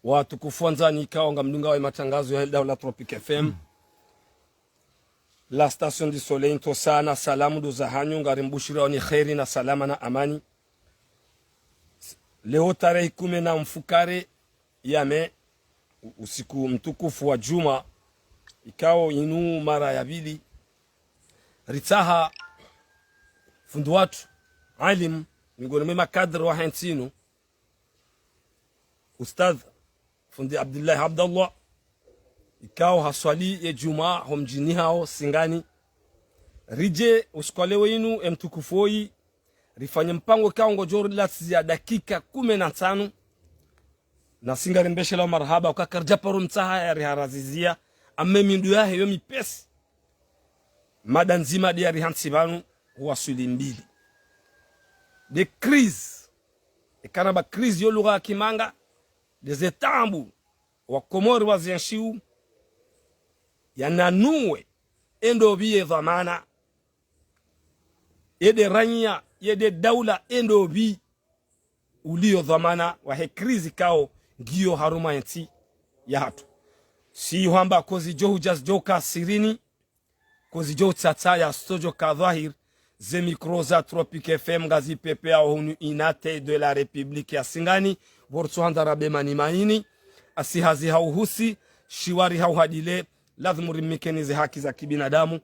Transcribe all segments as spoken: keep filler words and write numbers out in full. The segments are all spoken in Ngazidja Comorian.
Watukufu wandzani, ikao ngamdungao ye matangazo ya Daula Tropic F M, la station du soleil, ntsosana salamu ndo zahanyu, ngarimbushiriyaoni kheri na salama na amani. Leo tarehi kume na mfukare ya mai, u-, usiku mtukufu wa djumwa, ikao inu mara ya pvili, ritsaha fundi watru, alim, miongoni mwe makadre wahe ntsi inu, Ustadh Fundi Abdillahi Abdallah, ikao haswali ye djumwa ho mdjini hawo Singani. Ridje usiku wa leo inu, e mtukufu woyi, rifanye mpango ikao ngodjo rilatsiya dakika kume na ntsanu. Nasi ngarimbeshelao marahaba, uka karidja paro mtsaha yariharaziziya, amma e mindru yahe yo mipvesi. Mada ndzima nde yarihantsi pvanu, huwaswili mbili. Nde crise. Ikana ba crise yo lugha ya kimanga, nde ze taabu wa Komori wazienshiu, yananuwe, e ndopvi ye dhwamana, ye nde raiya, ye nde daula, e ndopvi uliyo dhwamana wahe crise ikao ngiyo harumwa ye ntsi yahatru. Tsi hwamba kozi djo hudja zidjo ka sirini, kozi djo tsatsa ya studio ka dhwahir, ze micro za Tropic F M ngazipvepveyao hunu unité de la République ya Singani, pvo ritsuhandza rabe mani maini, asi hazi hauhusi, shiwari hauhadile, lazimu rimnikeni ze haki za kibinadamu.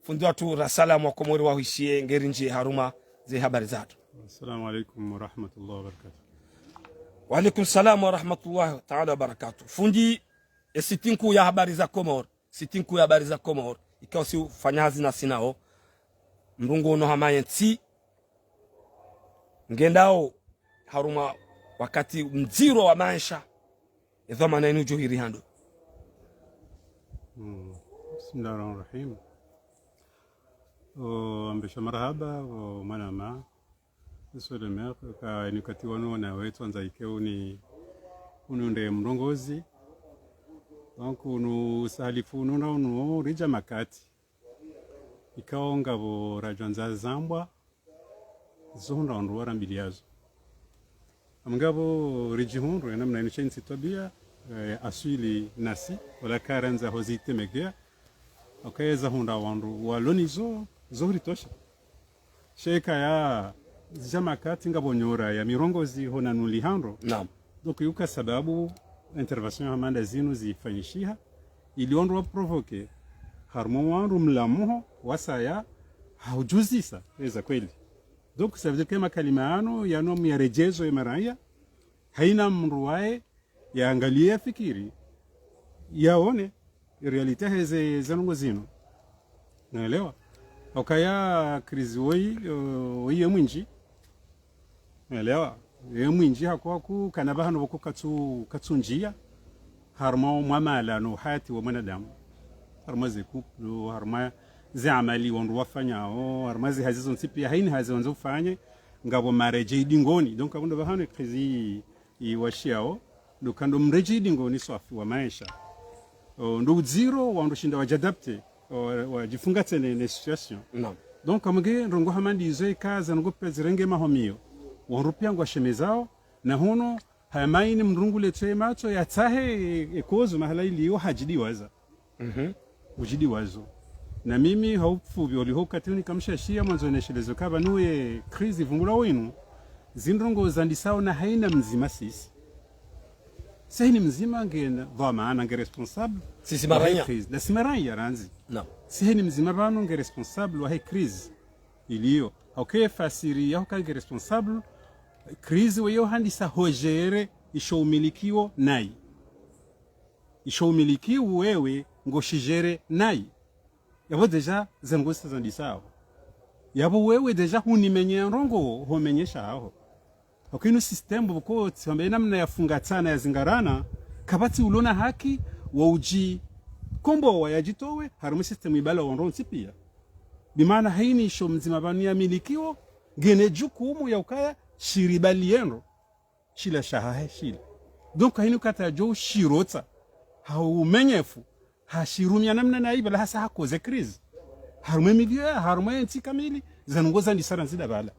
Fundi watru, rasalamu wa Komori wahwishiye, ngerindjiye harumwa ze habari zahatru. Assalamu alaikum warahmatullahi wabarakatuh. Wa alaikum salam warahmatullahi taala wabarakatuh. Fundi, e site nkuu ya habari za Komori, site nkuu ya habari za Komori, ikao si ufanya hazi nasi nao, mrongoo unu hama ye ntsi ngendao harumwa wakati mdziro wa maesha, e dhwamana inu djo hiri hando. Mm. Bismillahir Rahmanir Rahim. O, ambesha marahaba, o, mwanama, Monsieur le maire, ka inu wakati wanu na wetsu andza ike uni, unu nde mrongozi. Donc, unu sahalifu unu na unu ridja makati. Ikao ngapvo radjwandza zambwa, zo hundra wandru warambiliyazo. Amma ngapvo ridjihundru, ye namna inu sha ntsi twabiya, eh, aswili nasi, wala karandza hozi temegeya, ukaya za hundra wandru walonizo, zo huritosha. Sha ikaya zidja makati ngapvo nyora ya mirongozi hona nuli handro. Naam. Donc, yuka sababu intervention hama nda zinu zifanyishiha, ili wandru wa provoquer, harumwa wandru mlamuho, wasaya, haudjuzisa, eza kweli. Donc, ça veut dire que makalima yanu, yanu amu yaredjezo ye maraya, haina mndru waye, yaangaliye, yafikiri, yaone réalité heze, ze ndrongoo zinu. Naelewa. Ukaya crise woyi, o, woyi ye mwindji. Naelewa. Ye mwindji haku haku kana pvahanu pvoko katsu, katsundjiya. Harumwa o mwamala no hayati wa mwanadamu. Harumwa ze couple, harumwa ze amali wandru wafanyao, harumwa ze hazi zontsi piya, haina hazi wandzo ufanye, ngapvo maredjeyi dingoni. Donc, apvo ndo pvahanu crise iwashiyao, ndo kando mredjeyi dingoni swafi wa maesha. O, ndo udziro wandru shinda wadjadapte, o, wadjifunga tsena ne situation. Naam. Donc, amge ndrongoo hama ndizo ika za ndrongoo piya zirenge mahomiyo. Wandru piya ngwashemezao, na hunu, hama ini mndru ngule tse matso yatsahe e, e kozo mahala iliyo hadjidiwaza. Mhm. Udjidiwazo. Na mimi haupvupvi oliho wakati uni kamshashiya mwandzo neshelezo kaba nuye crise vungula winu. Zindrongoo zandisao na haina mdzima sisi. Si haina mdzima ngena dhwamana nge responsable. Sisi maraya. Wahe crise. Na si maraya randzi. Naam. Si haina mdzima pvanu nge responsable wahe crise iliyo. Hauke fasiri ya huka nge responsable. Crise weyo handisa hojere isho umilikiwo nayi. Isho umilikiwo wewe ngoshijere nayi. Yapvo déjà ze ndrongoo zisa zandisao. Yapvo wewe déjà hunimenye ndrongoo homenyesha haho. Hauka inu système pvoko tsi hamba ye namna yafungatsana yazingarana, kapvatsi ulona haki wa udjikombowa yadjitowe, harumwa système ibala wandru wontsi piya. Bimaana haina isho mdzima pvanu yamilikiwo, ngena jukumu ya ukaya shiribali yendro. Shila shahahe shila. Donc, haina kata djo shirotsa, ha umenyefu, hashirumia namna nayi pvala hasa hakoze crise. Harumwa e milieu ya, harumwa e ntsi kamili, za ndrongoo zandisa randzi nda pvala.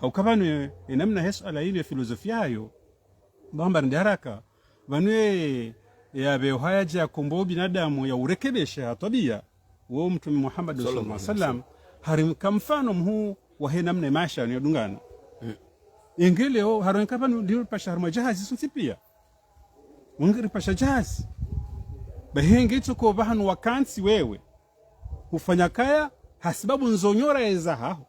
Hauka pvanu e, e namna he suala inu e filozofia hayo. Bamba ndi haraka, Pvanu ye, yapve uhaya dja yakombo binadamu ya urekebeshe ha twabiya. Wo Mtrume Muhammad sallallahu alaihi wasallam, harimnika mfano mhuu wahe namna ye maesha yanu yadungana. Inge leo, harimnika pvanu, ndiri pasha harumwa djahazi sontsi piya. Wenge ripasha djahazi. Bahi nge itsoko pvahanu wakantsi wewe. Hufanya kaya, hasibabu ndzonyora eza haho.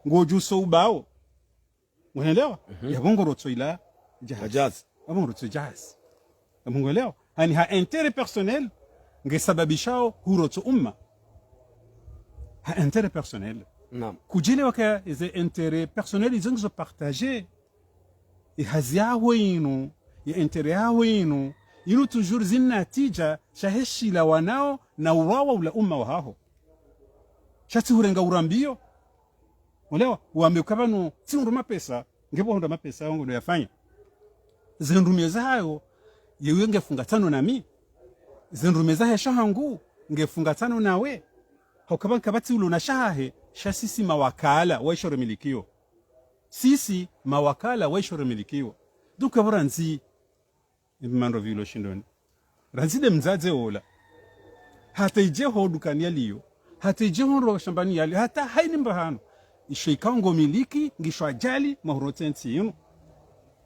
Ngodjuso ubao. Unelewa? Yapvo ngorotso ila djahazi. Djahazi. Yapvo ngorotso djahazi. Yapvo ngwelewa? Hani ha intérêt personnel, nge sababishao hurotso umma. Ha intérêt personnel. Naam. Kudjelewa kaya ze intérêt personnel izo ngizo partagé. Ye hazi yaho inu, ye intérêt yaho inu, inu toujours zina natija, sha he shila wanao na uwawa ula umma wahaho. Sha tsi hurenga urambiyo. Ulewa, wambe uka pvanu, tsi hundru mapesa, ngepvo hundra mapesa, yaho ngondo yafanya. Ze ndrumio zahayo, yewe ngefungatsano nami. Ze ndrumio zahe shahangu, ngefungatsano nawe. Hauka pvanu kapvatsi ulo na shahahe, sha sisi mawakala, wa isho remilikiyo. Sisi mawakala, wa isho remilikiyo. Donc, yapvo randzi, Imbi Mandrovi ilo shindoni. Randzi nde mdzadze ola. Hata idje ho dukani yaliyo. Hata idje ho ro shambani yaliyo. Hata hayini mbahanu. Isho ikao ngo miliki, ngisho ajali, mahurotsi entsi inu.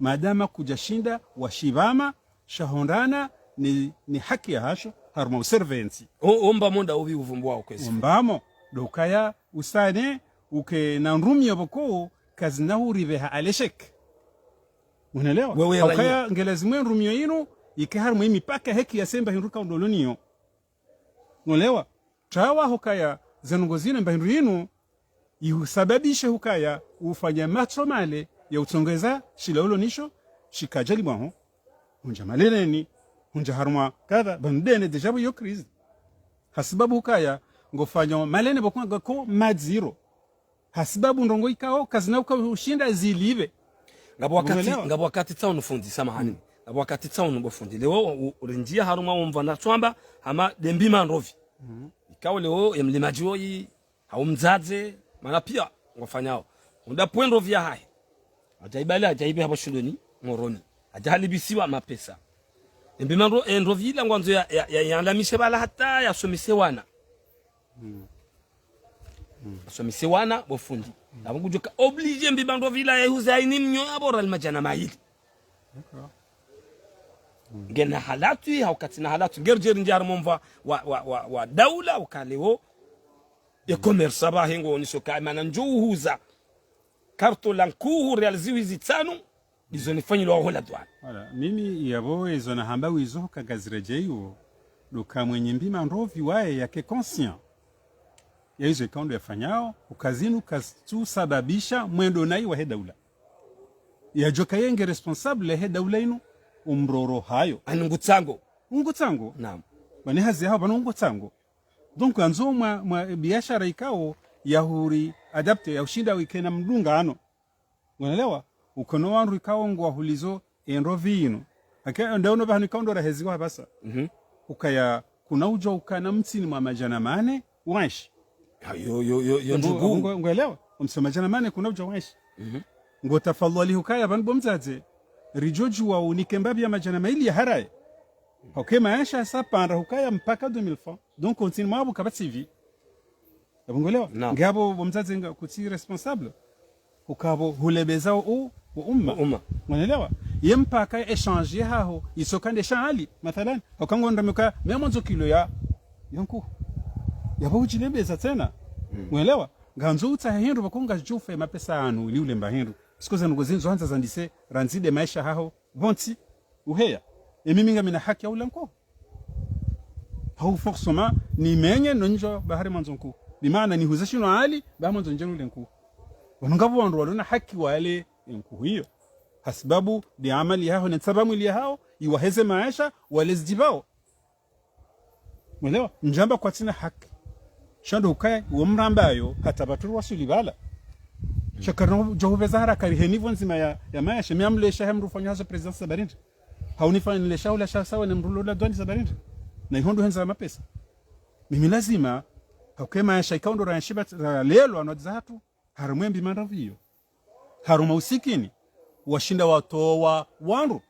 Madama kudjashinda, washipvama, shahondana, ni, ni haki yahasho, harumwa userve entsi. O, ombamo nda uvi uvumbuwa ukwezi. Ombamo, ndo ukaya, usane, uke na ndrumio pvoko, kazina huripveha à l'échec. Unelewa? Wewe hauka raia. Nge lazimu ye ndrumio inu, ike harumwa ye mipaka heki ya semba hindru ka undoloniyo. Unelewa? Trawa hukaya, ze ndrongoo zinu mba hindru inu, ihusababishe hukaya, ufanya matso male, ya utsongeza, shila ulo nisho, shika ajali mwaho. Hundja maleleni, hundja harumwa, kadha, pvanu ndene déjà pvo iyo crise. Hasibabu hukaya, ngofanya malene pvoko ngako madziro. Hasibabu ndrongoo ikao, kazina uka ushinda zilipve. Ngapvo wakati, ngapvo wakati tsaunu fundi, samahani. Ngapvo wakati tsaunu bo fundi. Leo, u-, urinjia harumwa umva na tswamba, hama nde Mbi Mandrovi. Ikao leo, ye mlimadji woyi, hau mdzadze, mana piya, ngofanyao. Unda pwe ndrovi yahahe. Adja ibale, adja ipve hapvo shindoni, Moroni. Adja halipvisiwa mapesa. Embi mandro, e ndrovi ila ngwandzo ya, ya, ya, yalamishe pvala hata yasomise wana. Yasomise wana, bo fundi. Apvo ngudjoka obligé mbi mandrovi ila yahuze hayini mnyo yapvo riali madjana mayili. Ngena halatwi, hau katsina halatwi. Ngeridjeri ndjari mumva wa, wa, wa, wa daula, uka leo. E commerce apvahe ngo nisoka, mana ndjo uhuza. Karto la nkuhu riali zihwi zitsanu, ndizo nifanyilwa ho la douane. Voilà, mimi yapvo ezo nahamba wizo ka ngaziredjeyiwo, ndo ka mwenye mbi mandrovi waye yake conscient. Ya izo ikao ndo yafanyao, uka zinu kazitsusababisha mwendo nayi wahe daula. Yadjoka yenge responsable he daula inu, umroro hayo. Ani ngutsango. Ungutsango. Naam. Pvani hazi yaho pvanu ungutsango. Donc, andzo mwa, mwa biashara ikao yahuri adapté, yahushinda wikena mdungano. Ngwanelewa? Ukono wandru ikao ngwahulizo e ndrovi inu. Hake, nda uno pvahanu ikao ndo raheziwa hapvasa. Ukaya, kuna udjo ukana mtsini mwa madjana mane, wanshi. Ha, yo, yo, yo, yo ndjugu. Ngo-, ngo-, ngwelewa? Omtsi wa madjana mane, kuna udjo wanshi. Ngo tafadhwali hukaya pvanu bo mdzadze, ridjodjuwa unike mbapvi ya madjana mayili ya haraye. Hauka maesha yasa pandra hukaya mpaka deux mille francs. Donc, ontsini mwapvo kapvatsi vi. Yapvo ngwelewa? Naam. Ngapvo bo mdzadze nga kutsi responsable. Ukapvo hulebeza o, o umma. O umma. Ngwanelewa? Ye mpaka échange yahaho, isoka nde shahali, mathalan, hauka ngondra mika, mia mwandzo kilo ya, ya nkuhu. Yapvo udjilebeza tsena. Ngwanelewa? Ngandzo utsahe hindru pvoko ngadjufe mapesa yanu, ili ulemba hindru. Siku zanu ngozindzo handza zandise, randzi nde maesha haho, pvontsi, uheya. E mimi ngamina haki ya ula nkuhu. Hau forcément, nimenye no ndjo bahari mwandzo nkuhu. Bimaana nihuze shinu hali, ba mwandzo ndjenu le nkuhu. Wanu ngapvo wandru walona haki wale nkuhu iyo. Hasibabu, ndi amali yaho, ne ntsababu mwili yaho, iwaheze maesha, wale zidjipvao. Mwelewa? Ndjamba kwatsina haki. Sha ndo ukaya, wo mrambayo, hata pvatru wasuli pvala. Sha karina djo hupveza haraka riheni pvo ndzima ya, ya maesha, mi amlesha he mdru fanyo hazo présidence za barindi. Hau nifanya nilesha hula sha sawa ne mdru lola douane za barindi. Na iho ndo hendza mapesa. Mimi lazima, hauka maesha ikao ndo raenshi pva, ralelwa no dza hatru, harumwa embi mandrovi iyo. Harumwa usikini, washinda watowa wandru.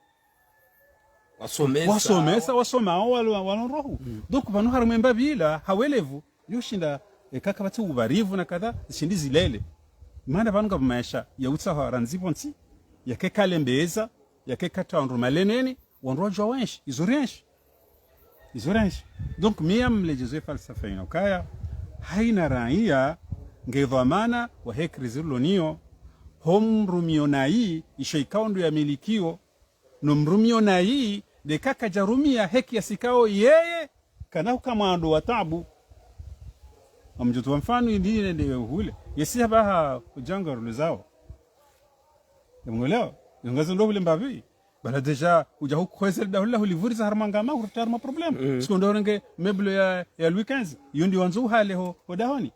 Wasomesa. Wasomesa, wasomao walo, walo roho. Donc, pvanu harumwa embapvi ila, hawelevu, yoshinda, eka kapvatsi upvarivu na kadha, zishindi zilele. Mana pvanu ngapvo maesha, ya utsaha randzi pvontsi, yake kalembeza, yake kata wandru maleneni, wandru wadjuwa wenshi, izo rienshi. Izo rienshi. Donc, mi ngamledjezo ye falsafa inu ukaya, haina raiya, nge dhwamana, wahe crise rilo nayo, ho mrumio nayi, isho ikao ndo yamilikio, no mrumio nayi, nde kaka djarumia haki ya sikao yeye, kana huka mwando wa tabu. Ngamdjo towa mfano ili nende hule. Yesi hapvaha udjanga rulizao. Yamwelewa? Yongazo ndo hule mbapvi. Bala déjà, udja hukweze le daho la hulivuriza harumwa ngama, hureta harumwa problème. Parce que ndo renge meuble ya, ya Louis quinze. Yo ndi wandzo uhale ho, ho dahoni.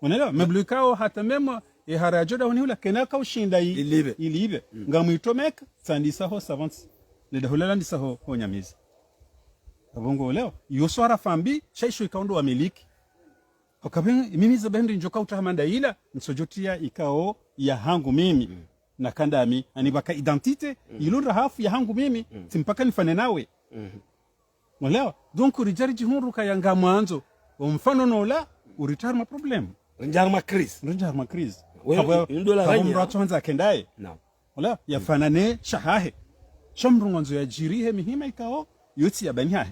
Mwanelewa? Meuble ikao hata même, e hara yadjo dahoni hula, kena kaushinda i-, ilipve. Ilipve. Ngamwitomeka, tsandisaho savants. Le daho la landisaho, ho nyamiza. Apvo ngo leo. Yo swarafa mbi, sha isho ikao ndo wamiliki. Hauka pvwe, mimi za pvwe ndjo ka utaha manda ila, ntsodjo tia ikao ya hangu mimi. Na kandami, ani pvaka identité, ilo ndrahafu ya hangu mimi, tsi mpaka nifane nawe. Mwelewa? Donc, ridja ridjihundru kaya ngamwandzo, omfano nola, ureta harumwa problème. Rindja harumwa crise. Rindja harumwa crise. Wewe, hapvo, ndo la hapvo ranya. Mdru atsohandza akendaye. Naam. Wala, yafanane shahahe. Sha mdru ngwandzo yadjiri he mihima ikao, yotsi ya bani hahe.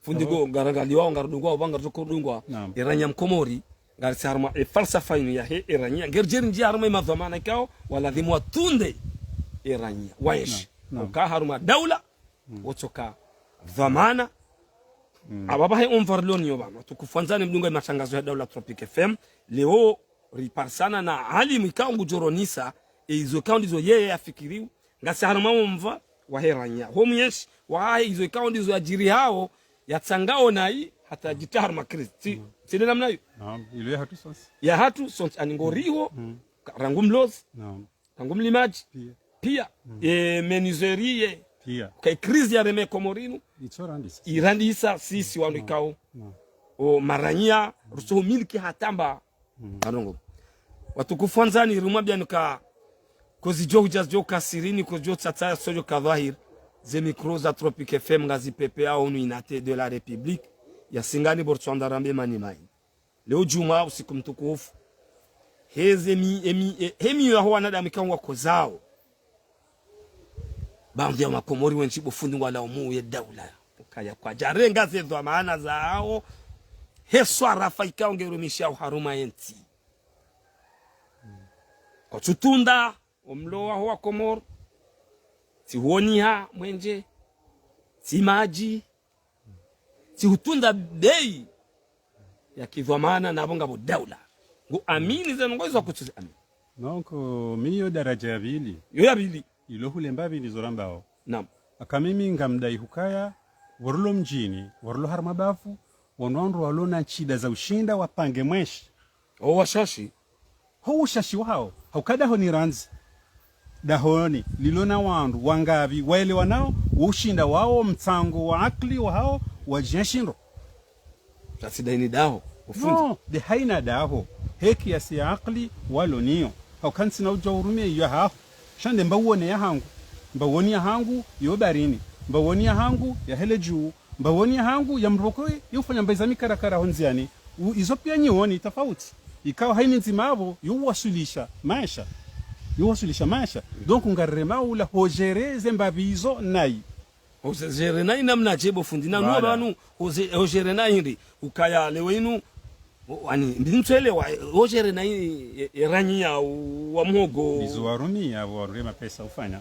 Fundi. Abo. Go, ngarangaliwao, ngarudungwao, pvanga rutoko rudungwa. Naam. Eranya mkomori, ngarisi harumwa, e falsafa inu yahe, eranya. Ngeridjeri ndji harumwa emadhwamana ikao, waladhimu watunde eranya. Waenshi. Naam, naam. Uka harumwa daula, wotsoka dhwamana. Apvapvahe omva rilo nayo pvanu. Watukufu wandzani mdungao ematrangazo ya daula Tropic F M. Leo, riparisana na alimu ikao ngudjo ronesa, e izo ikao ndizo yeye yafikiriyo, ngasi harumwa omva wahe ranya. Ho mwenshi, wahe izo ikao ndizo yadjiri hao, yatsangao nayi, hata djita harumwa crise. Tsi, tsi nde namna iyo. Naam, ilo ya hatru sontsi. Ya hatru sontsi, ani ngoriho, ka-, rangu mlozi, naam, rangu mlimadji. Pia. Pia. E menuiserie. Pia. Ka crise yareme Komori inu. Itso randisa. Irandisa sisi wanu ikao. Naam. O maranya, rutsoho miliki hata mba. Arongo. Watukufu wandzani, rimwambia nuka, kozidjo hudja zidjo ka sirini, kozidjo tsatsa sodjo ka dhwahiri. Ze micro za Tropic F M ngazi pepeao hunu inate de la République ya Singani, pvo ritswanda rambe mani mayi. Leo djumwa usiku mtukufu. Heze mi, emi, e, hemi yaho wanadamu ikao ngwakozao. Baadhwi ya makomori wendji bo fundi ngwalaumu ye daula. Ukaya kwadjarenga ze dhwamana zahao. He swarafa ikao ngerumishao harumwa yentsi. Kwatsutunda omlo waho wa Komori. Tsi huoniha mwenje. Tsi madji. Tsi hutunda bei ya kidhwamana na pvo ngapvo daula. Ngu amini zinu ngo izo kutsuzi amini. Donc, mi yo daraja ya pvili. Yo ya pvili. Ilo hule mbapvi ndizo rambao. Naam. Aka mimi ngamdai hukaya, pvo rilo mdjini, pvo rilo harumwa bavu, wanu wandru walo na ntsida za ushinda wapange mwenshi. O washashi. Ho ushashi wahao, hauka dahoni randzi. Dahoni, lilo na wandru, wangapvi, waelewanao, wo ushinda wao, mtsango wa akili wahao, wadjia shindo. Sha tsi daini daho, ufundi. No, nde haina daho, he kiasi ya akili, walo nayo. Hauka ntsina udjuwa urumie iyo yahaho. Sha nde mba uone ya hangu. Mba uoni ya hangu, yo barini. Mba uoni ya hangu, ya hele dju. Mba uoni ya hangu ya mdru pvoko ye ufanya mba iza mikarakara ho ndziani. U, izo pia nyi uoni tafauti. Ikao haini ndzima apvo, yo uwaswilisha maesha. Yo uwaswilisha maesha. Donc, ngarema ula ho gérer ze mbapvi izo nayi. Ho gérer nayi namnadje bo fundi? Na nuwa pvanu, ho gérer nayi hindri? Ukaya leo inu, o, ani, mbi ntswelewa, ho gérer nayi, e, e, ranya wa mhogo. Izo warumia, apvo warumia mapesa ufanya.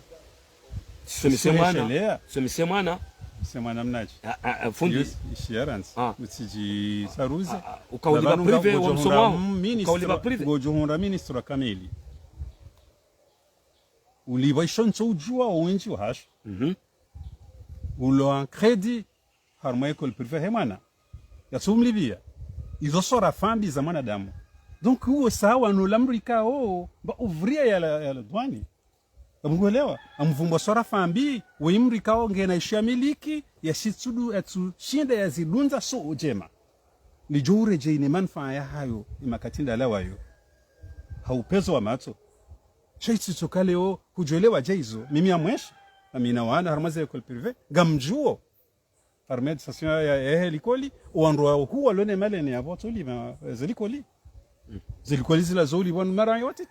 Somise mwana. Somise mwana. Somise mwana mnadje? A, a, a, fundi. Yes, ishiarans. Ah. Utsidji saruze. Ah, ah. Ukauliba privé wa msomo wao. Ukauliba privé. Ngodjo hundra ministre kamili. Uliba isho ntso udjuwa o wendji wahasho. Mhm. Ulo en crédit, harumwa école privée he mwana. Yatsumlipvia. Izo swarafa mbi za mwanadamu. Donc, uwo sawa no la mdru ikao, mba ouvrier ya la, ya la douane. Ngamwelewa, ngamvumbwa swarafa mbi, we mdru ikao ngena isho ya miliki, ya shitsudu, yatsushinda yazidundza so udjema. Lidjo uredjei ne manufaa yahayo, imakati ndalawayo. Ha upvezo wa matso. Sha itsi tsoka leo, hudjwelewa dje izo, mimi ya mwenshi. Amina wana harumwa ze école privée, ngamdjuo. Harumwa station ya, ya, ya likoli, owandru wa huwa lone malene yapvo tsoli ma, ze likoli. Ze likoli zila zoli pvanu mara yote.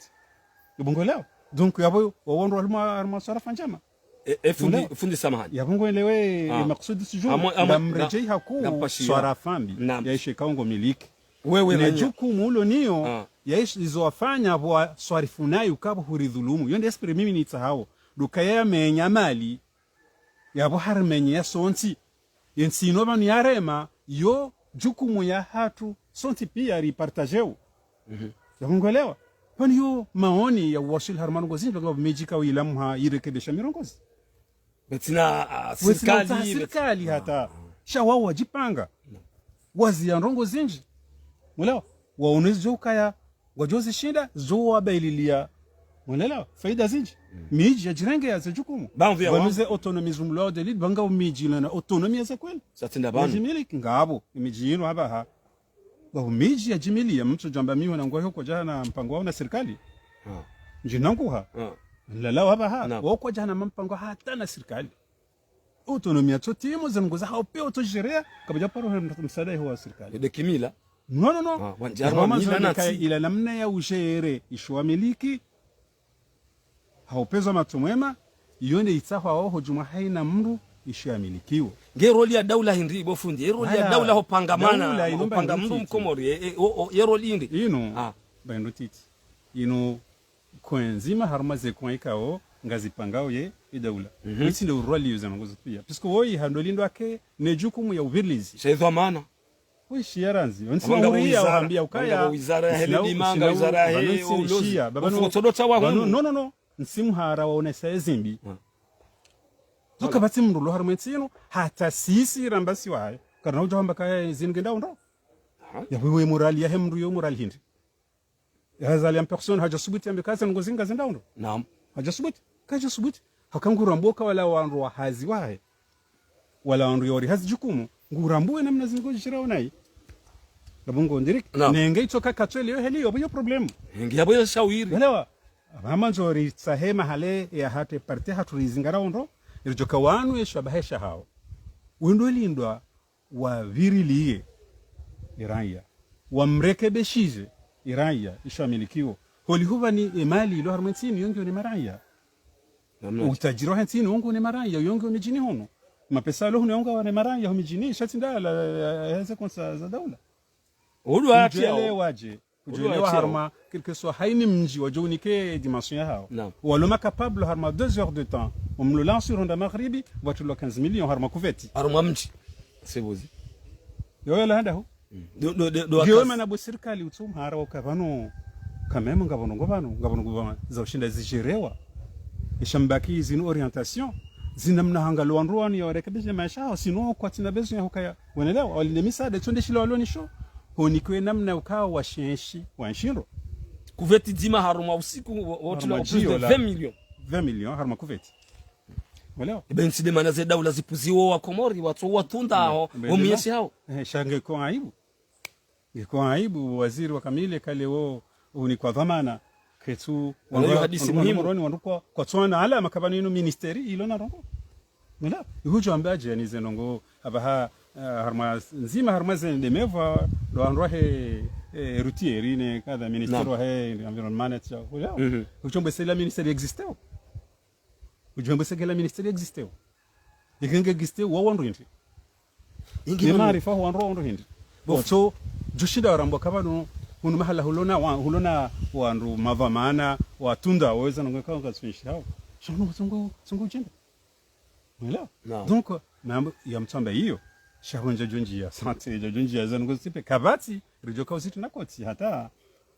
Ibongo leo. Donc, yapvo, wawandru waluma, harumwa swarafa ndjema. E, e fundi, fundi samahani. Yapvo ngo elewe, e maksudi sijuu, ngamredjei haku, swarafa mbi, ya ishe kaungo miliki. Wewe ne jukumu ulo niyo, ya ishe izo wafanya pvo swarifu nayo kapvo huridhulumu. Yo nde esprit mimi nitsahao. Duka ya menya mali, yapvo harimenye ya sontsi. Yentsi ino pvanu yarema, yo jukumu ya hatru, sontsi pia ripartageo. Yapvo ngo elewa. Pvanu yo maoni ya uwaswili harumwa ndrongoo zindji, ngapvo midji ka wila mha irekebesha mirongoo zi. Betsina, ah, wetsina sirikali, utsaha sirikali hata. Sha wao wadjipanga. Wazi ya ndrongoo zindji. Mwelewa? Waonezi djo ukaya, wadjo zishinda, zo wabaililia. Mwelewa? Faida zindji. Midji ya djirenge ya ze jukumu. Pvanu ze autonomie zumlwa de lid, pvanga umidji lana autonomie ya ze kweli. Satsinda pvanu. Yadjimiliki ngapvo, imidji ino apvaha. Pvapvo midji yadjimiliya, mtsu djamba miho na ngwaho kwadjana mpango wawo na sirikali. Ndjinanguha. Lala wapvaha, wo kwadjana mpango hata na sirikali. Autonomie ya tso timu, ze ndrongoo za hao pia utso gérer, kapvadja paro msaada iho wa sirikali. Ede kimila. Non, non, non. Ila namna ya ugérer, isho wamiliki, ha upvenuza matso mwema, iyo nde itsahwao ho djumwa haina mndru isho yamilikiwo. Nge rôle ya daula hindri, bo fundi, ye rôle ya daula ho panga mana, ho panga mndru mkomori, e, e, o, o, ye rôle hindri. Inu, ba inu titi. Inu, coin ndzima harumwa ze coin ikao, ngazipangao ye, ye daula. Itsi nde urôle yuza nongozo pia. Puisque woyi hando lindwa ke, ne jukumu ya uvirilizi. Sha idhwamana. Wishi ya randzi. Wentsi mahuri ya wahambia ukaya. Wizara ya he lidima, wizara ya he ulozi. Pvanu, pvanu, non, non, non. Ntsi mhara waonesa ezimbi. Dzuka pvatsi mndru lo harumwa entsi inu, hata sisi ramba si wayo. Karina udja hamba kaya zinu ngenda ondro. Ya wewe morale ya he mndru yo morale hindri. Ya Azali en personne, hadja subuti yambe kazi ndrongoo zinga zenda ondro. Naam. Hadja subuti, kadja subuti. Haka ngurambo ka wala wandru wa hazi wahe. Wala wandru yori hazi jukumu. Ngurambo we namna zingo djira onayi. Ngapvo ngo ndiriki. Naam. Nenge itsoka katswele yo heli yo, yo problème. Nenge yapvo yo shawiri. Welewa. Apvama ndzori tsahe mahale ya hate parti hatru rizingara ondro. Iridjoka wanu esho abahe sha hao. Wendo lindwa waviriliye iraya, wamrekebeshize iraya, isho amilikiwo. Holiho pvani emali ilo harumwa entsi inu yo ngiyo ne maraya. Utajiri wa he ntsi inu wo ngiyo ne maraya, yo ngiyo midjini hunu. Mapesa yalo hunu yo ngiyo ne maraya, ho midjini, sha tsi ndala, eh, eh, ze konsa za daula. Udjwelewa dje. Udjwelewa harumwa, quel que soit haina mdji wadjo unike dimension ya hao. Naam. Walo ma capable harumwa deux heures de temps. Omlo lansi ronda magharibi, watulwa quinze millions harumwa kuveti. Harumwa mdji. Sebuzi. Yo, yo la handa ho. Ngiyo mana bo sirikali utso mhara waka pvanu. Quand même, ngapvo ndrongoo pvanu, ngapvo ndrongoo pvanu za ushinda zidjerewa. Isha mbaki zinu orientation. Zina mna hangalo wandru wanu ya warekebeshe maesha hao, sinu kwatsina besoin ya hukaya. Wenelewa, walinde misaada, itsonde shila walo nisho, honikiwe namna ukao washenshi, wanshindro. Kuveti dzima harumwa usiku, wo, wo tula plus de vingt millions. Vingt millions, harumwa kuveti. Welewa? Ibe ntsi de mana ze daula zipuziwo wa Komori, watso watunda ho, wo mwenyeshi hao. Eh, sha ngeko aibu. Ngeko aibu, waziri wa kamili kale wo, unikwa dhwamana, ketsu, wandru hadisi muhimu. Moroni, wandru kwa, kwatsuwana alama kapvanu inu ministeri, ilo na ndrongoo. Mila, ihudjo amba dje ni ze ndrongoo, apvaha, eh, harumwa, ndzima harumwa ze ndemevwa, ndo wandru wa he, eh, routier, ne kadha ministère wa he environnement, et cetera. Udjo amba se la ministère existeo. Udjo amba se ke la ministère existeo. Ikenge existeo, wa wandru hindri. Ingi ne maarifa wa wandru, wa wandru hindri. Bo. Watso, djushinda warambwa kapvanu, hunu mahala hulona wa, hulona wandru madhwamana, watunda, waweza nongo kawo ngazwinshi hao. Sha hunu tsongo, tsongo djenda. Mwelewa? Naam. Donc, mambo ya mtsamba iyo. Sha hondja djo ndjia, santé djo ndjia, za nongo zipe. Kapvatsi, ridjoka uziti na koti, hata.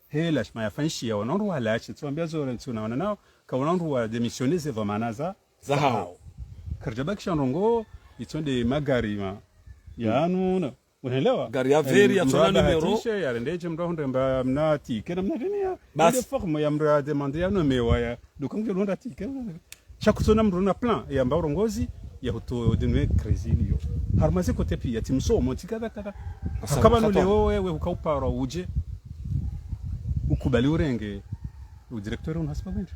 Hela shima yafanyishiya, wana wandru wala, shi tsuwambia zore, tsunawana nao, ka wana wandru wa démissionner ze dhwamana za, za hao. Karidjabakisha ndrongoo, itsonde magari ma, yanu, na. Unelewa? Gari ya vert, yatsona numéro. Tishe, yarende dje mndru ahundre mba mna ticket na mna venia. Basi. Ile forme ya mndru ya demande ya nomewa ya. Donc, mndru hundra ticket. Sha kutsona mndru na plan, yamba urongozi, ya huto denwe crazy liyo. Harumwa ze kote pia, tsi msomo, tsi kadha kadha. Haka pvanu leo wewe, uka uparo udje, ukubali urenge, u directeur unu hasibabu hindri.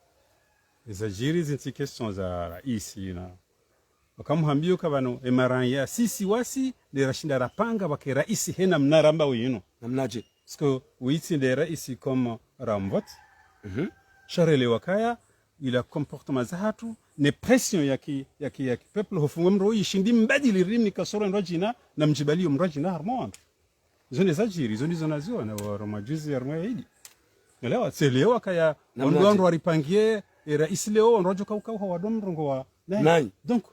Zadjiri zinu tsi question za raisi na. Wakamuhambia uka pvanu, e maraya sisi wasi, nde rashinda rapanga pvwake raisi he namna ramba winu. Namnaje? Parce que witsi nde raisi comme ramvote. Mhm. Sha relewa kaya, ila comportement zahatru, ne pression ya ki, ya ki, ya ki peuple, hufungwa mdru yishindi mbadili rimnika sura mdru djina, na mdjibaliyo mdru djina harumwa wandru. Izo nde zadjiri, izo ndizo naziona, harumwa juzi harumwa ya idi. Elewa, tselewa kaya, namnaje? Wandru wandru waripangie, e raisi leo, wandru wadjo kauka uha wado mrongo wa, nayi. Nayi. Donc,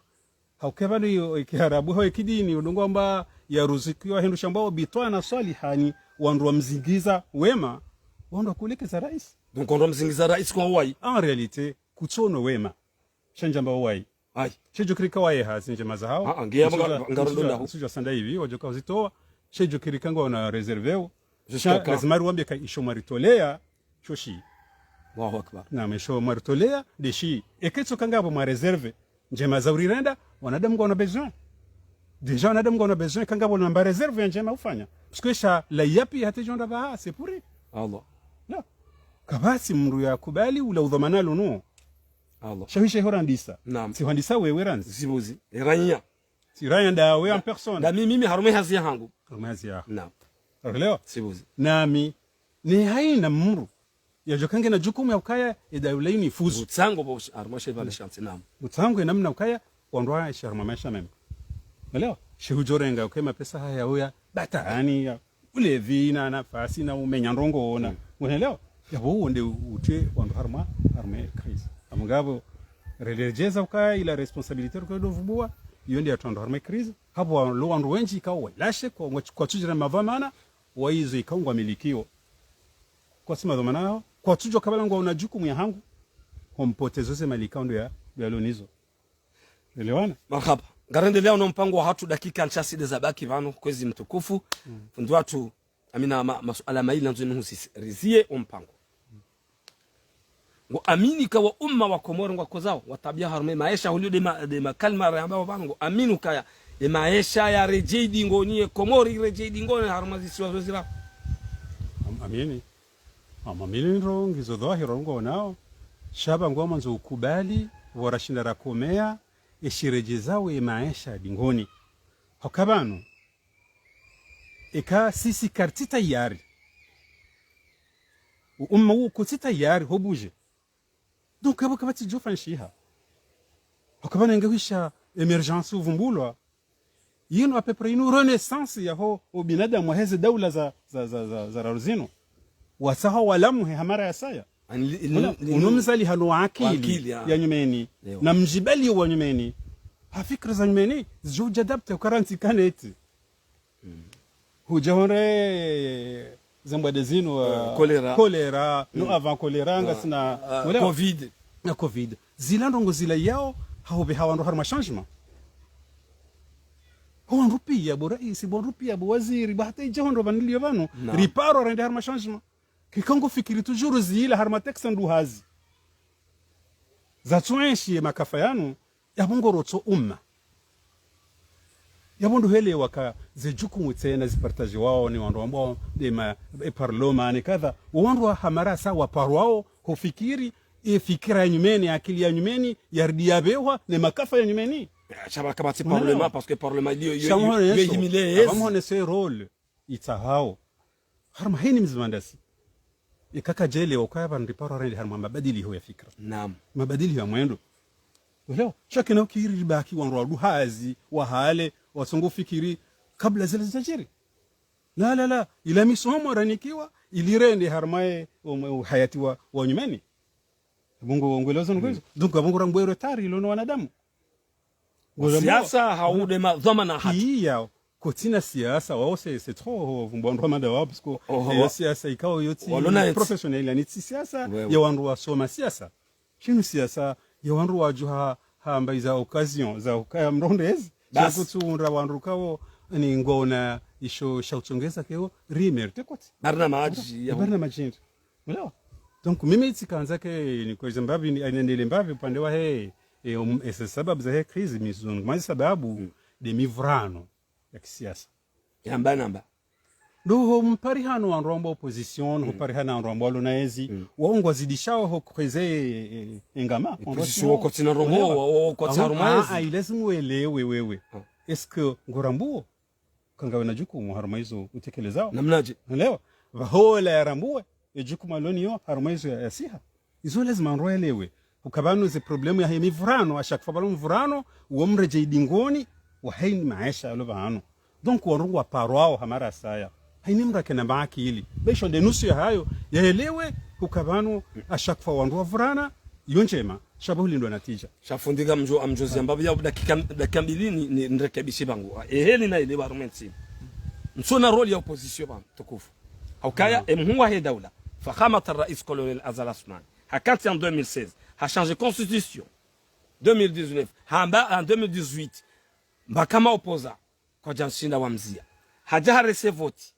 hauka pvanu iyo, e kiarabu, hau e kidini, udungu amba ya ruzukiwa hindru shambao bitwana swaliha ni, wandru wamzingiza wema, wandru wakulekeza raisi. Donc, wandru wamzingiza raisi kwa wayi? En réalité, kutsono wema. Sha ndjamba wayi. Ayi. Shidjo kirika waye hazi ndjema zahawo. Ah, ah, ngiya. Sudja, nga, nga rondo sudja, ndahu. Sudja sanda hivi, wadjoka uzitowa. Shidjo kirika ngwaona réservé wo. Jusqu'à quand? Sha, lazima ruwambie ka isho mwaritolea, sho shi. Allahu Akbar. Naam, isho mwaritolea, nde shi. Eka itsoka ngapvo mwa réservé ndjema za urirenda, wanadamu ngwaona besoin. Déjà wanadamu ngwaona besoin, eka ngapvo namba réservé ya ndjema ufanya. Parce que sha la yapi hata djo ndra pvaha, c'est pourri. Allah. La. Kapvatsi mdru yakubali ula udhwamana lunu. Allah. Shawishe ho randisa. Naam. Tsi hwandisa wewe randzi. Zibuzi. Eranya. Tsi ranya nda we en personne. Nda mi, mimi harumwa hazi yahangu. Harumwa hazi yaho. Naam. Unaelewa? Zibuzi. Nami, ne haina mdru yadjoka ngena jukumu ya ukaya, e daula ini ifuzu. Utsango bo, harumwa she pvale shantsi, naam. Utsango e namna ukaya, wandru waishi harumwa maesha mema. Unaelewa? She hudjorenga uke mapesa haya uya, batani ya, ulevi na nafasi na umenya ndrongoo na. Mm. Unaelewa? Yapvo uwo nde utwe wandru harumwa, harumwa crise. Amungapvo, reledjeza ukaya ila responsabilité rukedo vubua, iyo nde yatwa wandru harumwa crise. Hapvo walo wandru wendji ikao walashe kwa, kwa, kwatsudjira madhwamana, wa izo ikao ngwamilikio. Kwatsi madhwamana yaho, kwatsudjo kabala ngwaona jukumu yahangu, ho mpotezo ze mali ikao ndo ya, ndo yalo nizo. Elewana? Marhaba. Ngarendelea no mpango wahatru dakika ntsa side zabaki pvanu, kwezi mtukufu. Mm. Fundi watru, amina ma, masuala mayili nandzo nuhusisi. Rizie o mpango. Ngo amini ka wa umma wa Komori ngwakozao, watabia harumwa maesha, hulio de ma, de makalima rayambao pvanu, ngo amini ukaya, e maesha yaredjei dingoni, e Komori iredjei dingoni, harumwa zisiwa zo zila. Am-, amini. Am-, amini ndro, ngizo dhwahiri ngwaonao. Sha pvanu ngwamandzo ukubali, pvo rashinda rakomea, e shiredjezao e maesha dingoni. Hauka pvanu, eka sisi karitsi tayari. O umma uwo kutsi tayari ho bouger. Donc, yapvo kapvatsi djo fanyishiha. Hauka pvanu nge hwisha émergence uvumbulwa. Yinu à peu près yinu renaissance yaho o binadamu waheze daula za, za, za, za, za raru zinu. Watsaha walamuhe ha mara ya saya. Ani li, li, ula, li, unu mzalihano wa akili, wa akili, ya, ya nyumeni. Ewa. Na mdjibaliyo wa nyumeni. Ha fikira za nyumeni, zidjo udjadapte ukarantsi kaneti. Mm. Hudja hondre zembwade zinu, eh, eh, choléra. Choléra, no, mm, avant choléra, ah, ngasina, ah, ula, covid. Na covid. Zila ndrongoo zila yao, hahupveha wandru harumwa changement. Ho wandru pia, bo raisi, bo wandru pia, bo waziri, bo hata idja hondro pvanu nilio pvanu. Naam. Riparo rende harumwa changement. Keka ngufikiri toujours zila harumwa texte nduhazi. Zatsuenshi ye makafa yanu, yapvo ngorotso umma. Yapvo ndo helewa ka ze jukumu tsena zipartajiwao ni wandru wambao de ma, e parlement ni kadha. Wandru wa ha mara sa waparwao, hufikiri, e fikira ya nyumeni, akili ya nyumeni, yaridi yapvehwa, ne makafa ya nyumeni. Sha pvanu kapvatsi parlement, parce que parlement yo, yo, yo, yo ihimile ezi. Apvo muhone se rôle itsahao. Harumwa heni mzima ndasi. Eka kadjelewa ukaya pvanu riparo rende harumwa mabadiliho ya fikira. Naam. Mabadiliho ya mwendo. Unaelewa? Sha kena ukiri ribaki wandru wa duhazi, wa hale, watsongo fikiri, kabla zile zidjadjiri. La, la, la. Ila misomo ranikiwa, ili rende harumwa e, um, uhayati wa, wa nyumeni. Mungu, ngwelezo ngwezo. Mm. Donc, apvo ngu rambwe retard, ilo no wanadamu. Wa siasa, hau nde madhwamana hatru. Iya, kotsina siasa, wao c'est, c'est trop, ho, vumbo wandru wa mada wao, parce que, oho, eh, wa siasa ikao yo tsi professionnel, yani tsi siasa, ya wandru wasoma siasa. Shinu siasa, ya wandru wadjuha, hamba iza occasion, za ukaya mrondezi. Bas. Sha kutsuhundra wandru kao, ni ngona isho sha utsongeza keo, rimer, te koti. Barna maji, ya barna majindri. Unaelewa? Donc, mimi tsikandza ke, ni kweza mbapvi, ni, ainendele mbapvi, upande wa he, e, um, e, sababu za he crise, mizungu. Mazi sababu, nde mivurano ya kisiasa. Yamba namba. Ndo ho mparihano wandru wamba opposition, ho parihana wandru wamba walo na ezi, wao ngwazidishao ho kweze, e, e, engama, opposition wandru wao kotsina rongo, wao, wao kotsa harumwa ezi. Ah, ah, ilazimu welewe wewe. Est-ce que ngorambuo? Kangawe na jukumu harumwa izo utekelezao. Namnaje? Unaelewa? Pvahola yarambuwe, e jukumu aloniyo harumwa izo ya, yasiha. Izo lazima wandru waelewe. Ukaya pvanu ze problème ya he mivurano, à chaque fois pvalo mvurano, uwo mredjei dingoni, wa haini maesha yalo pvanu. Donc, wandru ngwaparwao ha marasaya. Haini mdru akena maakili. Be isho nde nusu ya hayo, yaelewe, ukaya pvanu, à chaque fois wandru wavurana, yo ndjema, sha pvo hulindwa natija. Sha fundi ngamdjo, ngamdjo ziamba pvo ya dakika, dakika mbili ni, ni, nirekebishe pvangu. Ehe, ninaelewa harumwa ntsi. Ntsona rôle ya opposition pvanu, tukufu. Haukaya, e mhuu wa he daula, Fakhamat Rais Colonel Azali Assoumani, hakantsi en deux mille seize, ha changer constitution. Deux mille dix-neuf, hamba en deux mille dix-huit, mbaka ma opposants, kwadja mshinda wa mzia. Hadja harese voti.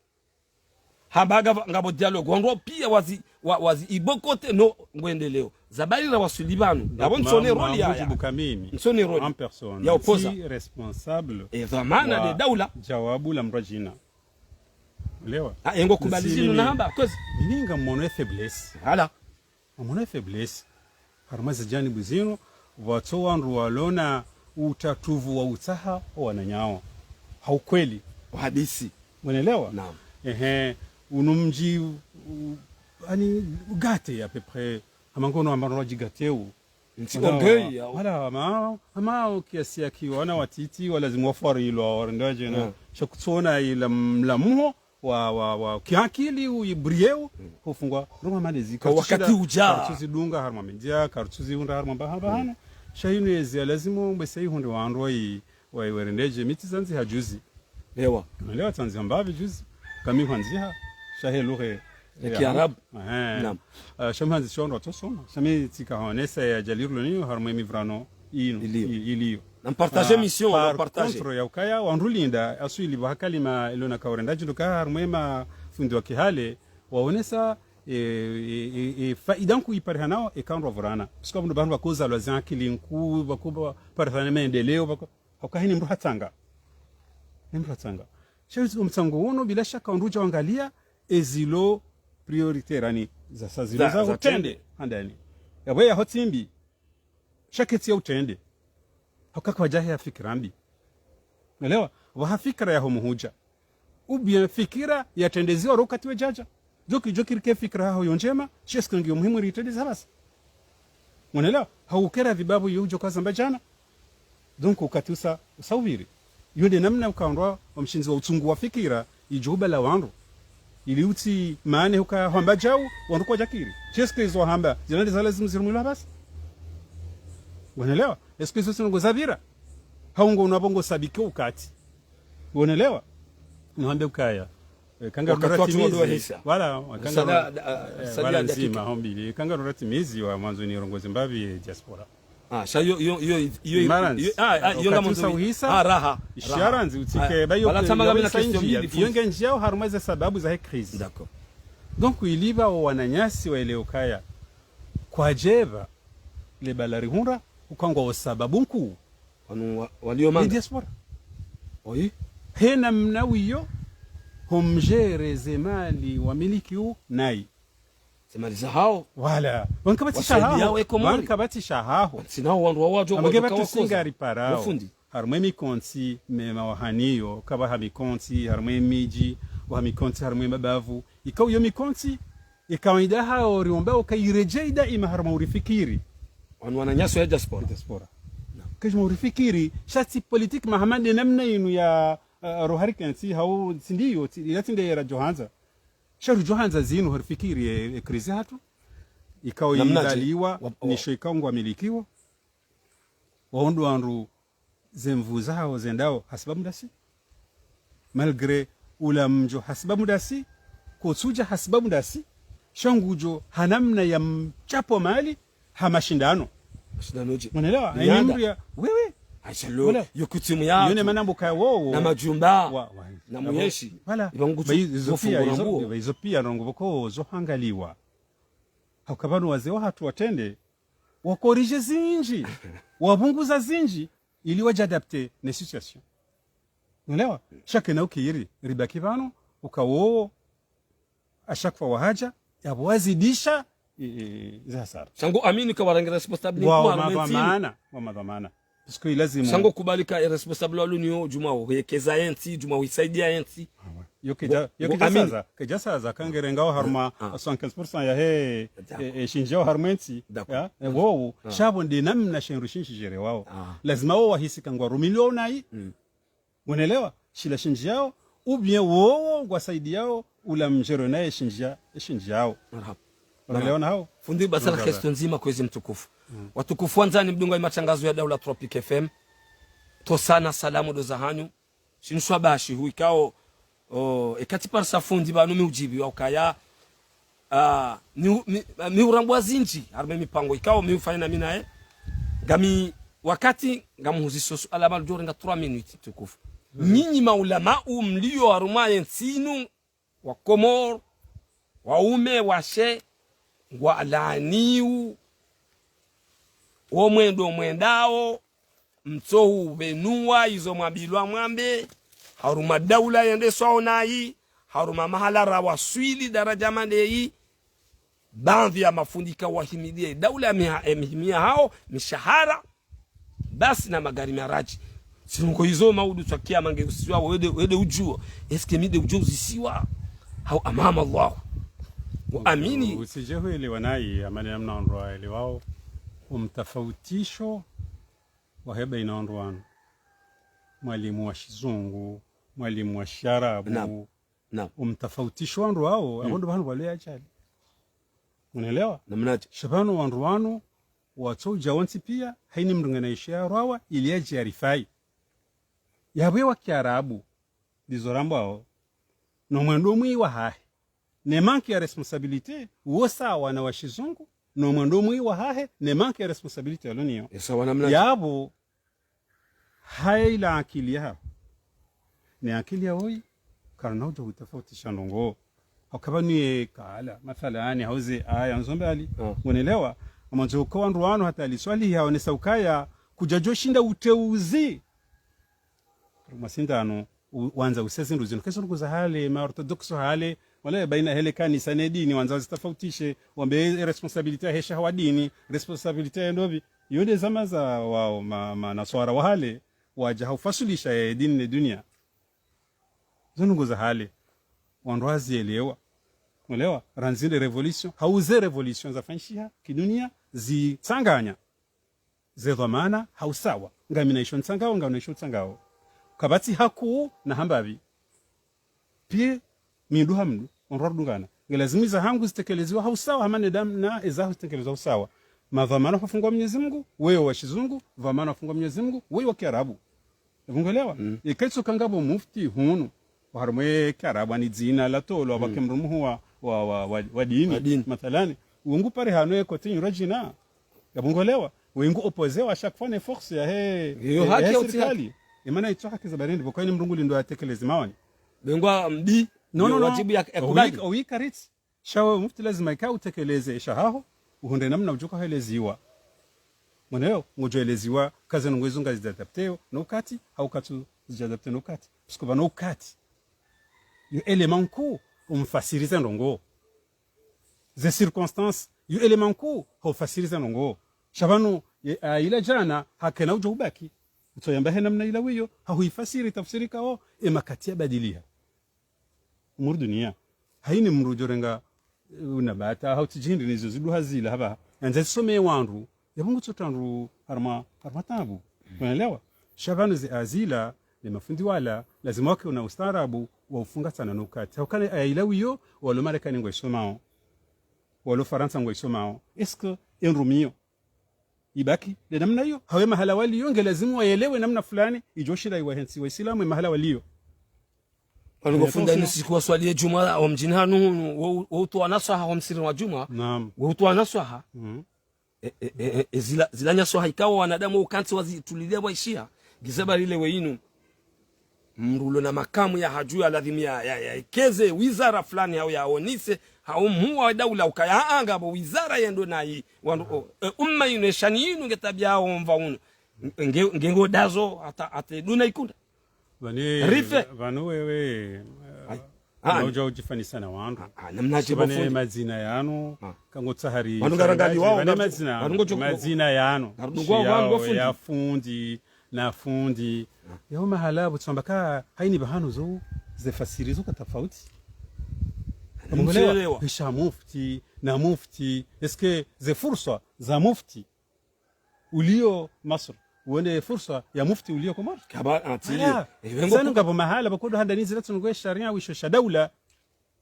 Hamba nga, ngapvo dialogue, wandru pia wazi, wa, wazi ibokote no ngwendeleo. Zabali ra wasuli pvanu. Donc, ngapvo ntsone rôle ya, ya. Ntsone rôle en personne, ya opposant. Si responsable. E dhwamana wa de daula. Jawabu la mrajina. Unaelewa? Ah, yengo kubali zinu na hamba, cause. Mimi ngamwono faiblesse. Hala. Ngamwono faiblesse. Harumwa ze janibu zinu, pvatso wandru walona utatuvu wa utsaha o wananyawo. Ha ukweli. Uhadisi. Unaelewa? Naam. Ehe, unu mdji, u, u, ani, ugate à peu près, hama ngono amba wadjigateu. Ntsi ongei ya. Wala, hama, hama kiasi ya kiwana watiti, walazimu wafarilwa, warendwa djena. Sha kutsona ila mlamuho, wa, wa, wa kiakili, uyibrieu, hufungwa, ruma malezi. Kwa wakati uja. Karitsuzidunga harumwa media, karitsuzihundra harumwa bahaba hana. Sha yinu ezi ya lazimu, mbese yihundre wandru wa yi, wa yiwerendedje, mi tsizandzi ha juzi. Ewa. Leo tsandzi ha mbapvi juzi, kami hwandziha, sha he lugha ya Kiarabu. Ehe. Naam. Ah, sha mhandzi shondro atosoma. Sha mi tsika honesa ya jalirlo niyo, harumwa mivurano inu, iliyo. I-, iliyo. Na mpartage émission, na mpartage. Par contre, ya ukaya, wandru linda, aswili pvaha kalima ilo na kaurenda djindu ka harumwa mafundi wa kihale, waonesa, e, e, e, e, faida nkuu iparihanao, eka wandru wavurana. Parce que wandru pvanu pvako zalwa zankili nkuu, pvako parihanao maendeleo, pvako, hauka haini mdru hatsanga. Ni mdru hatsanga. Sha izo mtsango wono, bila shaka wandru uja wangalia, ezilo prioritaire, ani, za sa zilo za, za utrende, utrende. Handani. Yapvo ya hotsimbi. Sha ketsi ya utrende. Hauka kwadjahe ya fikira mbi. Unaelewa? Pvaha fikira ya ho muhuja. Ou bien fikira ya trendeziwa ro wakati we jaja. Djoki, djoki rike fikira haho yo ndjema, sha est-ce que ngiyo muhimu ritrendeze basi. Unaelewa? Haukera vibabu yo udjo kazamba djana. Donc, ukati usa, usa uviri. Yo nde namna ukaondrwa wa mshindzi wa utsungu wa fikira, idjo ubala wandru. Ili utsi maane huka hamba djau, wandru kwadjakiri. Sha est-ce que izo hamba, zina nde za lazimu zirumilwa basi. Unaelewa? Est-ce que izo tsi ndrongo za pvira? Hau ngo unapvo ngo sabike ukati. Unaelewa? Nihambe ukaya. Eh, kanga wakati rura watsi mizi. Wala, kanga rura, eh, wala ndzima, hombili. Kanga rura tsi mizi wa mwandzo nirongoze mbapvi, eh, diaspora. Ah, sha yo, yo, yo, yo, yo, ah, ah, yo ngamwandzo uhisa. Ah, raha. Ishara ndzi utsike, ba yo, wala tsama yo ngamina question mbili, yo nge ndjiao harumwa ze sababu za he crise. D'accord. Donc, ilipva o wananyasi waelewe ukaya. Kwadjepva, le bala rihundra, ukangwa o sababu nkuu. Wanu wa, walio manga. Ni diaspora. Oui. He namna wiyo, ho mdjere ze mali wamiliki u nayi. Ze mali za hawo. Wala. Wankapvatsi sha haho. Wankapvatsi sha haho. Tsi nawo wandru wawadjo. Amage pvatsu singa riparao. Ufundi. Harumwa mikontsi, mema wahaniyo, kapvaha mikontsi, harumwa midji, waha mikontsi, harumwa mabavu. Ikao yo mikontsi, ikawaida hawo riomba uka iredjei daima harumwa urifikiri. Wanu wananyasi wa diaspora. Diaspora. Kajima urifikiri, sha tsi politique mahamade namna inu ya, uh, rohari kentsi, hau tsi ndiyo, tsi, ila tsi nde yera djohandza. Sha ru djohandza zinu harifikiri e, e crise hatru. Ikao idhaliwa, nisho ikao ngwamilikiwa. Wahundru wandru Ze nvu zahawo zendao hasibabu ndasi. Malgré ula mdjo hasibabu ndasi, kotsudja hasibabu ndasi, sha ngudjo ha namna ya mchapo mali ha mashindano. Mashindano dje? Mwanelewa? Ni Aini yanda. Mdru ya, wewe. Ashalo, Wala. Yo kutimu ya Yone tu. Mana mbuka wowo. Na majumba. Wa, wa. Na muyeshi. Wala. Iba ngutsu Ba izo pia, izo, nguo. Ba izo pia, ndrongo pvoko zo hangaliwa. Hauka pvanu wazee wahatru watrende, wakorije zinji, wapvunguza zinji, ili wadjadapte ne situation. Unaelewa? Sha kena ukiri, ribaki pvanu, uka wowo, à chaque fois wahadja, yapvo wazidisha, e, e, ze hasara. Sha ngo amini ka warangi responsable ni Wa, kwa wa harumwa entsi. Madhwamana, wa madhwamana. Parce que ilazimu. Sha ngo kubali ka responsable walo niyo, djuma wekeza entsi, djuma wisaidia entsi. Ah, ouais. Yo kedja, Ngo, yo ngo kedja amini. Saza, kedja saza, kangerengao harumwa Ah. soixante-quinze pour cent yahe, D'accord. e, e, shinji yao harumwa entsi. D'accord. Ya, e, wowo, Ah. sha pvo nde namna shendru shinji jerewao. Ah. Lazima wo wahisi ka ngwarumilwao nayi. Mm. Unaelewa? Shila shinji yao, ou bien wowo ngwasaidiao, ula mdjero naye shinji ya, shinji yao. Marhaba. Unaelewa na hao? Fundi, basala Unaelewa? Kesto ndzima kwezi mtukufu. Mm. Watukufu wandzani mdungao ye matangazo ya Daula Tropic F M. Tosana salamu ndo zahanyu. Shinshwa bashi hu ikao, o, ekati parisa fundi pvanu mi udjibu wa ukaya, ah, mi, mi, mi urambwa zinji, harumwa mipango ikao mi ufanya na mi naye. Ngami wakati ngamuhuziso suala maludjo renga trois minutes tukufu. Mm. Nyinyi maulamau mlio harumwa yentsi inu, wa Komori, waume, washe, ngwalaaniu, wo mwendo mwendao, mtsohu pvenua izo mwambilwa mwambe, harumwa daula yendeswao nayi, harumwa mahala rawaswili daraja mandeyi, baadhwi ya mafundi ka wahimidia daula miha-, emihimiya hao, mishahara, basi na magari maraji. Sinungo izo maudu twakia mange usizwa, wende, wende udjuo. Est-ce que mi nde udjo uzisiwa? Hau amama Allah. Wa amini. Usidje huelewa nayi, amane namna ondro waelewao. Umtafautisho wahe baina ondro wanu. Mwalimu wa shizungu, mwalimu wa shiarabu. Naam. Naam. Umtafautisho wandru wao, Mm. apvo ndo pvanu pvwalo ye ajali. Unaelewa? Namnaje? Sha pvanu wandru wanu, watsoudja wontsi pia, haina mdru ngena ishe ya rwawa, ili yadje yarifai. Yapvo wa kiarabu, ndizo rambwao, no mwendo mwi wahahe. Ne manque ya responsabilité, wo sawa na wa shizungu, no mwendo mwi wahahe, ne manque ya responsabilité yalo niyo. Ye sawa namnaje? Yapvo, haya ila akili yaho. Ne akili ya woyi, karina udjo hutafautisha ndrongo. Hauka pvanu ye kala, mathalani, hauze aya ndzo mbali. Ah. Unaelewa? Amwandzo uka wandru wanu hata liswali yaonesa ukaya, kudjadjo shinda uteuzi. Masindano, u-, wandza usezi ndru zinu. Kezo ndru za hale, ma orthodoxe hale, wala baina hele kanisa ne dini, wandza wazitafautishe, wambe responsabilité hesha hawa dini, responsabilité ya ndopvi. Yo nde zama za wao, ma, ma naswara wa hale, wadja haufasulisha ye dini ne dunia. Zo ndru za hale, wandru wazielewa. Unaelewa? Randzi nde révolution, hauze révolution zafanyishiha, kidunia, zitsanganya. Ze dhwamana ha usawa. Ngami na isho ntsangao, ngami na isho ntsangao. Kapvatsi hakuu na hambapvi. Pia, mindru ha mndru, ondro rudungana. Nge lazimu eza hangu zitekelezwa ha usawa, hama ne damu na eza hangu zitekelezwa ha usawa. Madhwamana hufungwa Mwenyezi Mungu, wewe wa shizungu, dhwamana hufungwa Mwenyezi Mungu, wewe wa kiarabu. Yapvo ngwelewa? Mm. Eka itsoka ngapvo mufti hunu, wa harumwa ye kiarabu ani dzina la tolo, Mm. apvake mdru muhu wa, wa, wa, wa, wa dini. Wa dini. Mathalani, wengu pare hano ye kotinyu ra djina. Yapvo ngwelewa? Wengu opposé wa chaque fois ne force yahe, Yo yahe haki ya utsi sirikali. Haki. Emana itso haki za barindi, pvoko ini mdru ngu lindo yatekeleze maoni. Bengwa mbi, No, yo no, no. Wajibu ya, ya Owi-, kubali. Owi karitsi. Sha we mufti lazima ika utekeleze esha haho, uhundre namna udjo ka heleziwa. Mwaneyo, ngodjo heleziwa, kaze ndrongo izo ngazidjadapteo no wakati, hau katsu zidjadapte no wakati. Parce que pvanu wakati. Yo élément nkuu, umfasirize ndrongo. Ze circonstances, yo élément nkuu, haufasirize ndrongo. Sha pvanu, ye, a, ila djana, hakena udjo ubaki. Utsoyamba he namna ila wiyo, hahuifasiri, tafsiri kao, e makati yabadiliha. Umuri dunia. Haina mdru udjo renga, eh, unabata, hau tsi djindri nizo ziduha zila hapvaha. Yandza zisome wandru, yapvo ngutso trandru harumwa, harumwa tabu. Unaelewa? Sha pvanu ze azila, ne mafundi wala, lazima wake una ustaarabu, wa ufunga sana no wakati. Haukana aya ila wiyo, walo Marekani ngwaisomao. Walo Farantsa ngwaisomao. Est-ce que endru miyo? Ibaki nde namna iyo, hau ye mahala waliyo nge lazimu wayelewe namna fulani idjo shinda iwahentsi Waislamu ye mahala waliyo. Pvanu ngo fundi, inu siku waswali ye djumwa ho mdjini hanu hunu, wo, wo utowa naswaha ho msirini wa djumwa. Naam. Wo utowa naswaha. Mhm. E, e, e, e, zila, zila nyaswaha ikao wanadamu ukantsi wazitulilia waishiya. Ngize bari lewo inu mdru ulo na makamu ya hadju ya ladhimu ya, ya, ya ekeze wizara fulani hau ya onise hau mhuu wa daula ukaya, aa, ngapvo wizara yendo nayi wandru, o, e, umma inu, eshani inu nge tabiya omva unu. Nge, nge ngo dazo hata, hata duna ikunda. Vani, Rife. Vanu wewe, eh, Ai. Ah, uja ujifanisa na wandru. Ah, namna aje Vani bafundi. Mazina yanu, Ah. kango tsahari. Vanu ngarangaliwao, Vani ngaru-, mazina, vanu ngojo-, mazina yanu. ngarudungwao vanu Shiyao, bafundi. Ya fundi, na fundi. Yao mahala, butsamba ka, haini bahanu zo, ze fasiri zo ka tafauti. Mtselewa. Isha mufti, na mufti. Est-ce que ze furswa za mufti uliyo Masri, wende furswa ya mufti uliyo Komori? Kaba, ati. Aya, Eh, wengo zanu ngapvo mahala, bakodo handani zila tsungo sharia wisho sha daula.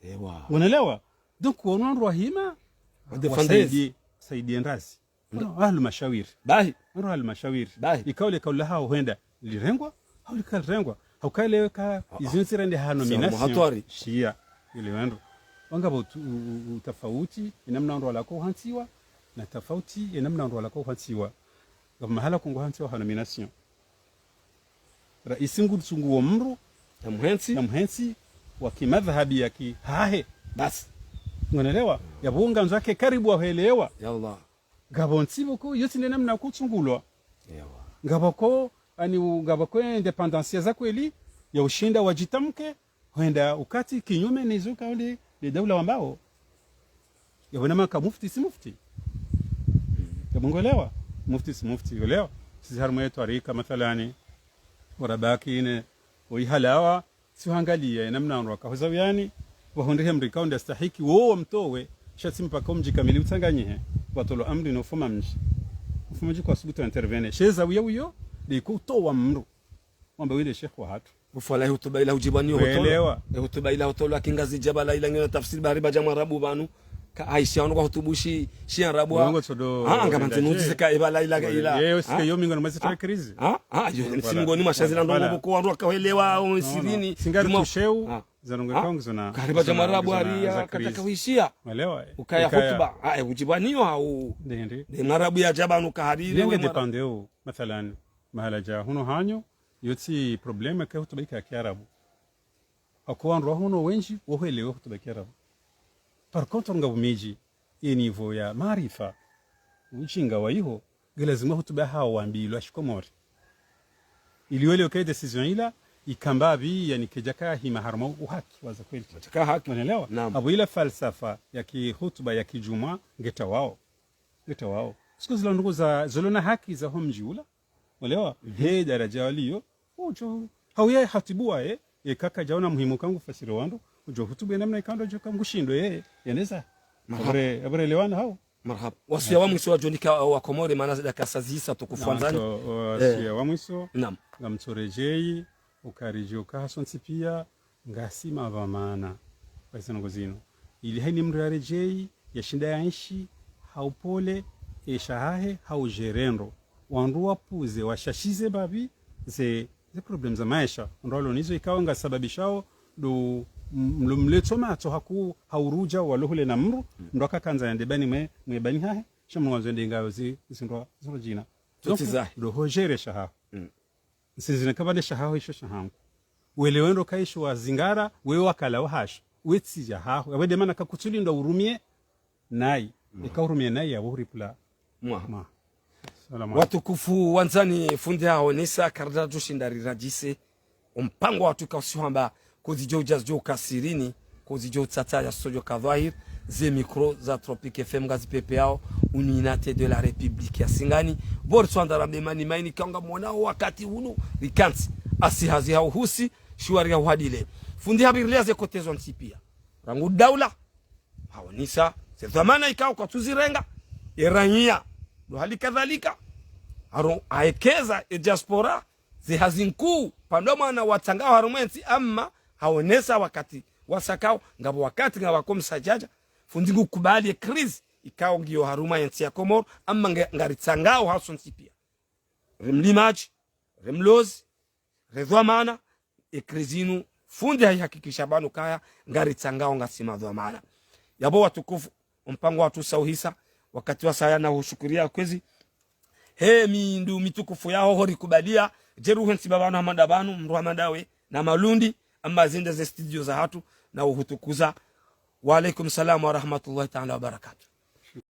Ewa. Ngonelewa? Donc, wanu wandru wahima, Wade wasaidie, saidie ndazi. Wanu ahlu mashawiri. Bahi. Wanu ahlu mashawiri. Bahi. Ikao le kaula hao hwenda lirengwa, hau lika lirengwa. Hau kale ka izinzi rende ha nomination. Hatwari. Shiya. Ile wandru. Wangapvo utu-, u-, u-, utafauti, enamna wandru walako uhantsiwa, na tafauti, enamna wandru walako uhantsiwa. Ngapvo mahala kungu hantsiwa ha nomination. Raisi ngutsunguo mdru, Na muhentsi. Na muhentsi, wa kimadhhabi ya kihahe. Basi. Ngonelewa? Yapvo ngandzo yake karibu wahelewa. Ya Allah. Ngapvo ntsi pvoko, yotsi nde namna kutsungulwa. Ewa. Ngapvoko, ani u-, ngapvoko indépendance ya za kweli, ya ushinda wajitamke, hwenda ukati kinyume nizo kauli, le daula wambao. Yapvo namna ka mufti si mufti. Yapvo ngolewa? Mufti si mufti, ngolewa? Sisi harumwa ye twarika, mathalani, warabaki ine, oihalawa, si uhangalia, enamna wandru waka hoza uyani, wahundrihe mdru ikao nda stahiki, wo wamtowe, sha tsi mpaka omdji kamili utsanganyihe, watolwa amri no ufuma mdji. Ufuma mdji kwa subutu intervenir. Sheza uyo uyo, nde iko utowa mdru. Wamba wile sheikh wahatru. Ufwala ye hutuba ila hujibwa niyo hotolwa. Welewa. Ye hutuba ila hotolwa kingazi djaba la ila ngena tafsiri bari ba dja mwarabu pvanu. Ka aisha wanu kwa hutubu shi, shi arabu. Wongo tsodo. Ah, anga manze nunzi seka eba la ila ila. Yeyo sike yo mingo na mwezi tari krizi. Ah, ah, yo, msimu ngoni mashazi la ndongo boko wandru wakawelewa, o, sirini. Singari tusheu, za ndongo kangu zona. Kariba dja mwarabu hariya, kataka wishiya. Welewa. Ukaya hutuba. Ah, ye hujibwa niyo hau. Nde, nde. Nde mwarabu ya djaba nuka harire. Yenge dépendeu, mathalani. Mahala dja, hunu hanyu, yotsi problème ke hutuba ika kiarabu. Hako wandru wa hunu wendji, wohelewe hutuba kiarabu. Par contre, ngapvo midji, ye niveau ya maarifa, ujinga wa iho, nge lazima hutuba hao wambilwa shikomori. Ili welewe ke décision ila, ikamba pvi, yani kedjaka hima harumwa uhaki, waza kweli. Kedjaka haki. Mwanelewa? Naam. Apvo ila falsafa ya kihutuba ya kidjumwa, ngetawao. Ngeta wao. Siku zila ndrongoo za, zolo na haki za ho mdji ula. Olewa? He daraja waliyo. Ujo. Hau ye hatibu waye, ye kaka djaona muhimu kangu fasiri wandru. Ujo hutubu ye namna ikao ndo djo kangu shindo ye, yeneza. Marahaba. Abure, abure lewana hau. Marahaba. Wasiya wa mwiso wa djo nika wa Komori, mana zida kasa zisa tukufu wandzani. Wasiya wa mwiso. Naam. Ngamtsoredjeyi, ukaridjo kaha sontsi piya, ngasi mapvamana. Pvahisa ndrongoo zinu. Ili haini mndru yaredjeyi, yashinde yaenshi, ha upole, esha hahe, ha udjerendro. Wandru wapvuze, washashize mbapvi, ze, ze problèmes za maesha. Wandru walo nizo ikao ngasababishao, ndo m-, mlo mletso matso haku, ha urudja, walo hule na mndru, ndo akakandza yande bani mwe, mwe bani hahe, sha mndru wandzo yende ngayo zi, zindrwa, zindrwa djina. Donc, ndo hodjere sha haho. Nsizine kabane sha haho isho sha hangu. Wele wendo kaisho wazingara, wewe wakala wahasho. Wetsi ya haho. Yawe de mana kakutsulinda urumie nayi. Eka urumie nayi ya uripula. Mwa. Mwa. Salama. Watukufu wandzani fundi haho nisa karda tushinda riradjise. Ompango watru kausi hwamba, kozidjo udja zidjo uka sirini, kozidjo utsatsa ya sodjo ka dhwahir, ze micro za Tropic F M ngazi pepeyao, unité de la République ya Singani, bori swanda rambe mani maini kaunga mwonao wakati unu, rikantsi, asi hazi hauhusi, shiwari ya uhadile. Fundi habirilia ze kote zontsi piya. Rangu daula, haonisa, ze dhwamana ikao kwatsuzirenga, eranyia, ndo hali kadhalika, haro haekeza, e diaspora, ze hazi nkuu, pvandza mwana watsangao harumwa entsi, amma haonesa wakati wasakao, ngapvo wakati ngapvo komsadjadja, fundi ngukubali e crise, ikao ngiyo harumwa yentsi ya Komoro, amma nge-, ngaritsangao hasontsi pia. Ri mlimadji, ri mlozi, ri dhwamana, ekri zinu fundi hayihakikisha pvanu kaya, ngaritsangao ngasi madhwamana. Yapvo watukufu, ompango watru usa uhisa, wakati wasaya na hushukuria kwezi, he mindru mitukufu yaho horikubalia, djeru hentsi pvapvanu hamada pvanu, mdru hamada we, na malundi, amma zinde ze studio zahatru, na uhutukuza. Wa alaikum salam wa rahmatullahi ta'ala wa barakatuh.